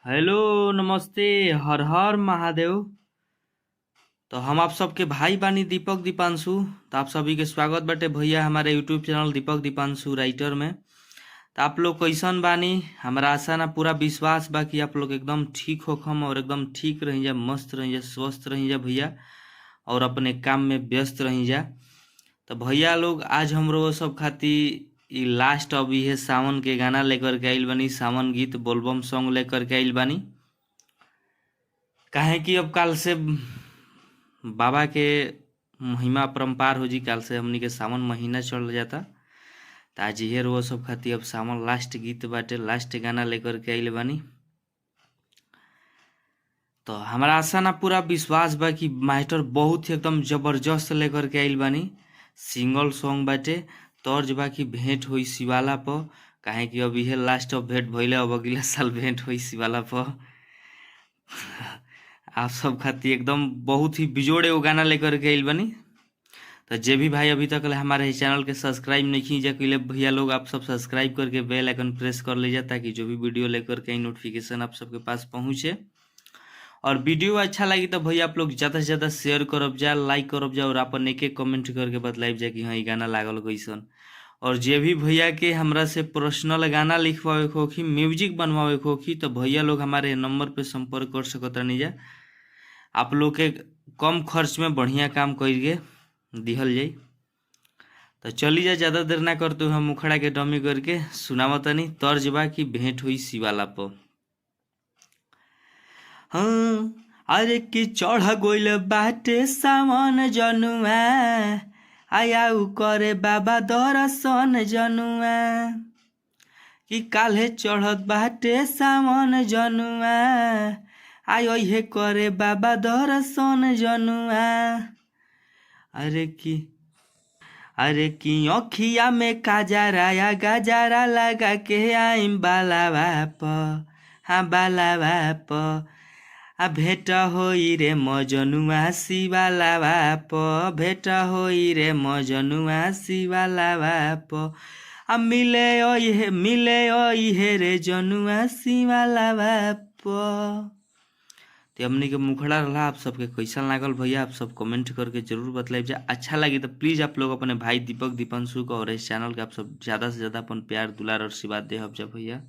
Hello नमस्ते, हर हर महादेव। तो हम आप सबके भाई बानी दीपक दीपांशु। तो आप सभी के स्वागत बाटे भैया हमारे YouTube channel Deepak Deepanshu writer में। तो आप लोग कैसन बानी? हमरा आशा ना पूरा विश्वास बा कि आप लोग एकदम ठीक होखम और एकदम ठीक रही जा, मस्त रही जा, स्वस्थ रही जा भैया, और अपने काम में व्यस्त रही जा। तो भैया लोग, आज हमरो सब खातिर ई लास्ट अब इहे सावन के गाना लेकर के आइल बानी, सावन गीत बोलबम सॉन्ग लेकर के आइल बानी। काहे कि अब काल से बाबा के महिमा परम्पार हो जी, काल से हमनी के सावन महीना चल जाता। तो आज इहे रोज सब खातिर अब सावन लास्ट गीत बाटे, लास्ट गाना लेकर के आइल बानी। तो हमारा आशा ना पूरा विश्वास बा कि मास्टर बहुत ही एकदम जबरदस्त लेकर के आइल बानी। सिंगल सॉन्ग बाटे, तर्ज बा कि भेंट होई शिवाला पर। काहे कि अब इहे लास्ट अब भेंट भइले, अब अगला साल भेंट होई शिवाला पर। आप सब खातिर एकदम बहुत ही बिजोड़ एगो गाना लेकर के आइल बानी। तो जे भी भाई अभी तक ले हमारे चैनल के सब्सक्राइब नहीं जा कैले भैया लोग, आप सब सब्सक्राइब करके बेल आइकन प्रेस कर लीजिए, ताकि जो भी वीडियो लेकर के नोटिफिकेशन आप सबके पास पहुँचे। और वीडियो अच्छा लगी तो भैया आप लोग ज़्यादा से ज़्यादा शेयर करब जा, लाइक करब जा, और अपन एक एक कमेंट करके बतलाइब जा कि हाँ ई गाना लागल कैसन। और जे भी भैया के हमरा से पर्सनल गाना लिखवावे के होखी, म्यूजिक बनवावे के होखी, तो भैया लोग हमारे नंबर पे संपर्क कर सकत रहनी जा। आप लोग के कम खर्च में बढ़िया काम करके दिहल जाई। तो चली जा, ज़्यादा देर ना करते हुए हम मुखड़ा के डमी करके सुनावतनी। तर्ज बा कि भेंट हुई शिवाला पर। हाँ, अरे कि चढ़ गइल बाटे सावन जनुआ, आयाउ करे बाबा दर्शन जनुआ। कि काल्हे चढ़त बाटे सावन जनुआ, आय हे करे बाबा दर्शन जनुआ। अरे कि अखिया में काजरा या गजरा लगा के आइम बाला बाप, हाँ बाला बाप। आ भेंट होई रे मजनुआ शिवाला बाप, भेंट होई रे मजनुआ शिवाला बाप। आ मिले ओइ मिले ओइ हे रे जनुआ शिवाला बाप। तो हमनी के मुखड़ा रहा, आप सबके कैसन लागल भैया आप सब कमेंट करके जरूर बतलाइब जा। अच्छा लगी तो प्लीज़ आप लोग अपने भाई दीपक दीपांशु को और इस चैनल के आप सब ज़्यादा से ज़्यादा अपन प्यार दुलार और आशीर्वाद दे जा भैया।